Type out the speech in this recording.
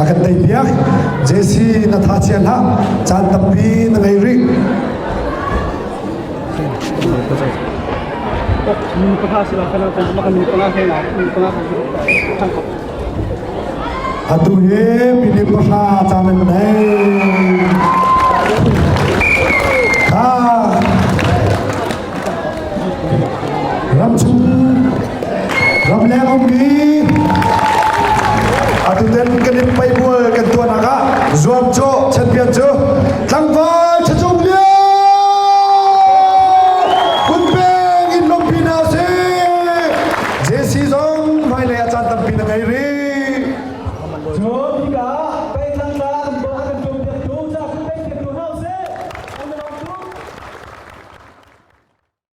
A kan tei piak. Jesse na tha chia hlah. Caan tampi na ngei rih. Atu hi minute pahra caan an nei. Ha ramchung ramleng ummi.